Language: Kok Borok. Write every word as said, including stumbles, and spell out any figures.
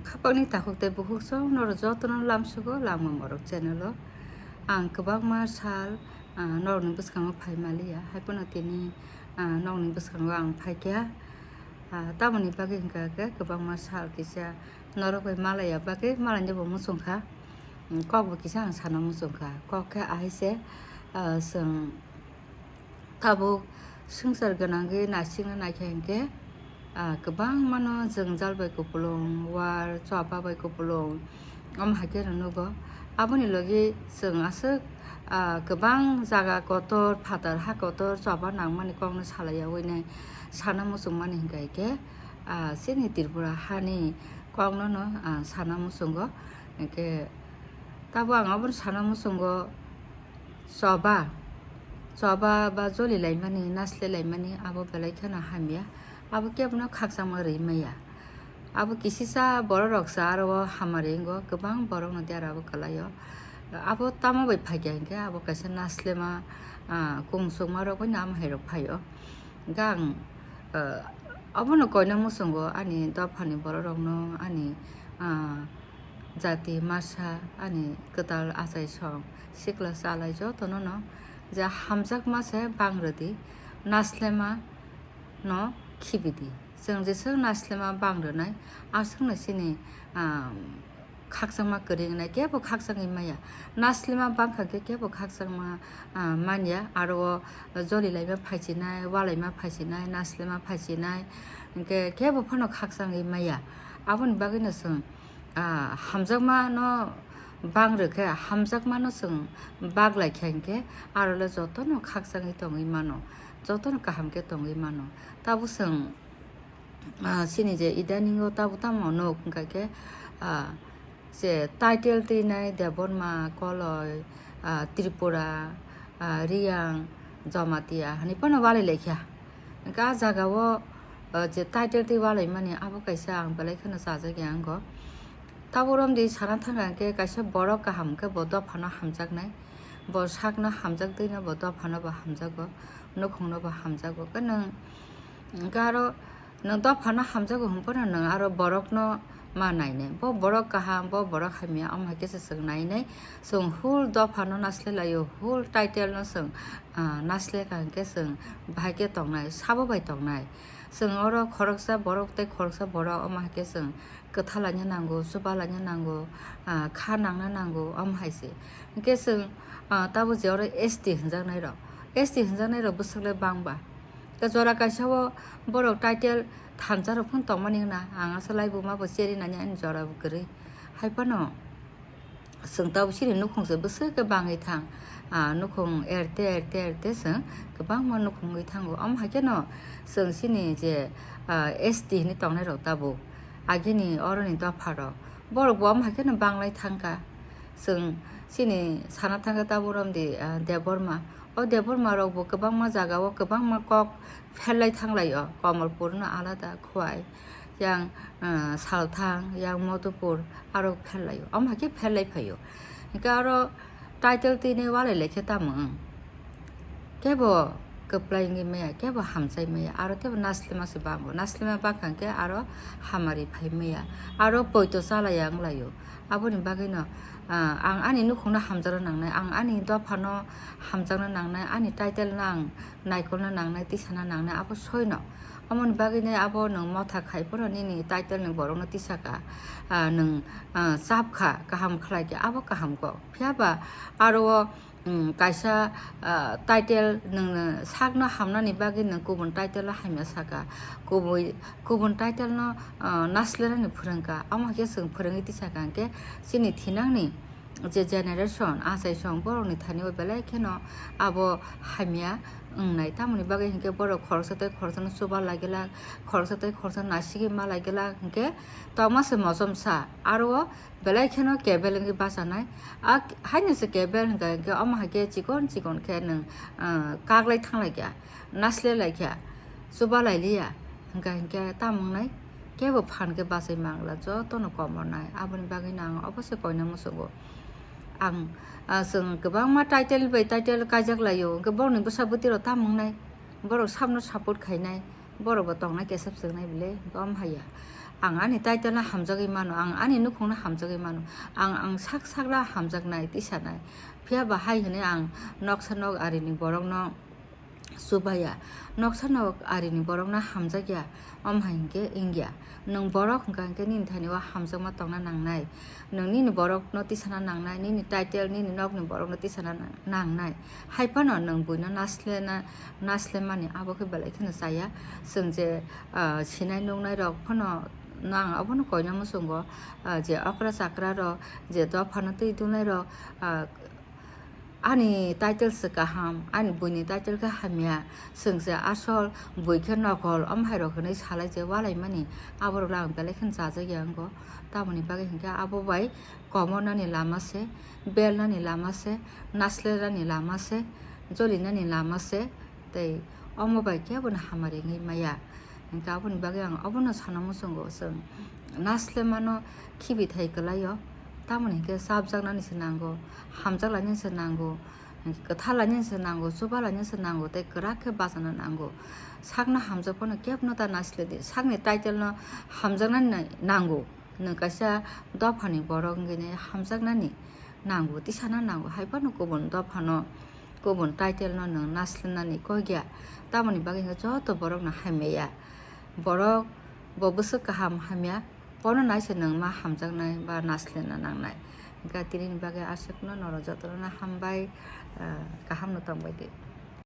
Khapangni takhuk tei bukhuk song norok jotono lamsugo Langma Morok channel o. Ang kwbangma sal, ah, norokni bwskango phai maliya, haiphano tini, ah, nokni bwskango ang phaikha. Ah, tamoni bagwi hwnkha khe kwbangma sal kisa norok bai malaiya bagwi malainabo muchungkha. Kokbo kisa ang sana muchungkha. Kok khe ahaise, ah, chwng tabuk swngchar gwnangwi naisingna naikha hinkhe, ah, kwbangmano jwngjal bai kupulung, war choba bai kupulung, omo haikhe rw nugo. Aboni logi chwng aswk, ah, kwbang jaga kotor, phatar ha kotor, choba nangmani kokno salaiyawi nai sana muchungmani hinkha hinkhe, ah, chini Tripura hani koknono, ah, sana muchungo. Hinkhe tabuk ang abono sana muchungo, choba, choba ba joli laimani, nasle laimani, abo belai kheno hamya. Abo kebono khakchangma rwi maya. Abo kisisa borok rok sa aro o hamari wngo, kwbang borok no dera abo kwlai o. Abo tamo bai phaikha hinkhe abo kaisa naslema, ah, kungsukma rok bai no amo hai rok phai o. Gang, ah, abono koina muchungo ani dophani borok rok no ani, ah, jati masa ani kwtal achai song sikla chalai jotono no je hamjakma se bang rwdi, naslema no khibidi. Chwng jeswk naslema bang rwnai, aswkno chini, ah, khakchangma kwrwi wngnai, kebo khakchangwi maya. Naslema bangkha khe kebo khakchangma, ah, manya, aro o joli laima phaisinai, walaima phaisinai, naslema phaisinai, hinkhe kebo phano khakchangwi maya. Aboni bagwino chwng, ah, hamjakmano bang rwkhe, hamjakmano chwng bak laikha hinkhe, aro le jotono khakchangwi tongwi mano, jotono kaham khe tongwi mano. Tabuk chwng, ah, chini je idaningo tabuk tamo nuk wngkha khe, ah, je title twinai Debbarma, Koloi, ah, Tripura, ah, Riyang, Jamatia hinwi phano walai laikha. Hinkhe ah jagao, ah, je title twi walaimani abo kaisa ang belai kheno chajak ya wngo. Tabuk romdi sana thangkha hinkhe kaisa borok kaham khe bo dophano hamjaknai, bo sakno hamjak twino bo dophano bo hamjago, nukhungno bo hamjago. Khe nwng hinkhe aro nwng dophano hamjago hwnphano nwng aro borokno ma nainai. Bo borok kaham, bo borok hamya, omo hai khe se chwng nainai. Chwng whole dophano nasle laio, whole title no chwng, ah, nasle ka hinkhe chwng bahai khe tongnai, sabo bai tongnai. Chwng oro khoroksa borok tei khoroksa borok omo hai khe chwng kwtha laina nango, chuba laina nango, ah, kha nangna nango, omo hai se. Hinkhe chwng, ah, tabuk je oro S T hwnjaknai rok, S T hwnjaknai rok bwswk le bang ba. Tei jora kaisa o borok title thansa rok phano tongmani hwna, ang asa laibuma bo cheri nani ani jora bo kwrwi. Hai phano chwng tabuk chini nukhung se bwswk khe bangwi thang, ah, nukhung erte, erte, erte chwng kwbangma nukhung wngwi thango. Omo hai kheno chwng chini je, ah, S T hinwi tongnai rok tabuk agini oroni dopha rok, borok bo omo hai kheno banglai thangkha. Chwng chini sana thangkha tabuk romdi, ah, Debbarma. O Debbarma rok bo kwbangma jaga o kwbangma kok pherlai thanglai o, Kamalpur no alada, Khwai, yang, ah, Salthang, yang Madhupur, aro pherlai o. Omo hai khe pherlai phai o. Hinkhe aro title twinai walai lai khe tamo wng? Kebo kwplai wngwi maya, kebo hamjai maya, aro kebo naslima se bango. Naslima bangkha hinkhe aro hamari phai maya, aro poito chalaiya wng lai o. Aboni bagwino, ah, ang ani nukhungno hamjakna nangnai, ang ani dophano hamjakna nangnai, ani title no ang naikolna nangnai, tisana nangnai, abo soino. Aboni bagwino abo nwng motha khai phano nini title ni borokno tisaka, ah, nwng, ah, chap kha, kaham khlai khe, abo kaham kok. Phiya ba aro o, um, kaisa, ah, title nwng sakno hamnani bagwi nwng kubun title o hamya saka, kubui, kubun title no, ah, naslenani phwrwngkha, omo hai khe chwng phwrwngwi tisaka hinkhe chini thinangni je generation, achai song borokni thani o belai kheno abo hamya wngnai, tamoni bagwi hinkhe borok khoroksa tei khoroksano chuba laiglak, khoroksa tei khoroksa nasigwi ma laiglak hinkhe tongma se mochom sa, aro o belai kheno kebel wngwi bachanai. A haino se kebel hwnkha hinkhe omo hai khe chikon chikon khe nwng, ah, kaglai thanglaikha, naslelaikha, chuba lailiya, hwnkha hinkhe tamo wngnai? Kebo phan khe bachai mangla, jotono komornai. Aboni bagwino ang obo se koina muchungo. Ang, ah, chwng kwbangma title bai title kaijak laio, hinkhe borokni bwsa bwtwi rok tamo wngnai? Borok sabno support khainai, borok bo tongnai kesep chwngnai bile, hinkhe omo haiya. Ang ani title no hamjagwi mano, ang ani nukhung no hamjagwi mano, ang, ang sak sakla hamjaknai, tisanai. Phiya ba hai hwnwi ang noksa nok arini borok no chubaya, noksa nok arini borok no hamjakya, omo hai hinkhe wngya. Nwng borok hwnkha hinkhe nini thani o hamjakma tongna nangnai, nwng nini borok no tisana nangnai, nini title, nini nokni borok no tisana nang-, nangnai. Hai phano nwng buino naslena, naslemani abo khe belai kheno chaya. Chwng je, ah, sinai nuknai rok phano nang abono koina muchungo, ah, je okra chakra rok, je dophano twi dunai rok, ah, ani title se kaham, ani buini title khe hamya, chwng se asol, bui khe nokol, omo hai rok hinwi salai je walaimani, aborok lang belai kheno chajakya wngo. Tamoni bagwi hinkhe abo bai komornani lama se, belnani lama se, naslenani lama se, jolinani lama se, tei omo bai kebono hamari wngwi maya. Hinkhe aboni bagwi ang obono sana muchungo, chwng naslemano khibi thai kwlaio, tamoni hinkhe chapjaknani se nango, hamjaklainani se nango, kwthar lainani se nango, chuba lainani se nango, tei kwrak khe bachana nango. Sakno hamjak phano kebono ta nasledi, sakni title no hamjaknani nango. Nwng kaisa dophani borok wngwi nai hamjaknani nango, tisana nango, hai phano kubun dophano, kubun title no nwng naslenani kok ya. Tamoni bagwi hinkhe joto borokno hamya ya. Borok bo bwswk kaham hamya, bono nai se nwng ma hamjaknai ba naslena nangnai. Hinkhe tinini bagwi aswkno norok jotono hambai, ah, kaham no tongbai di.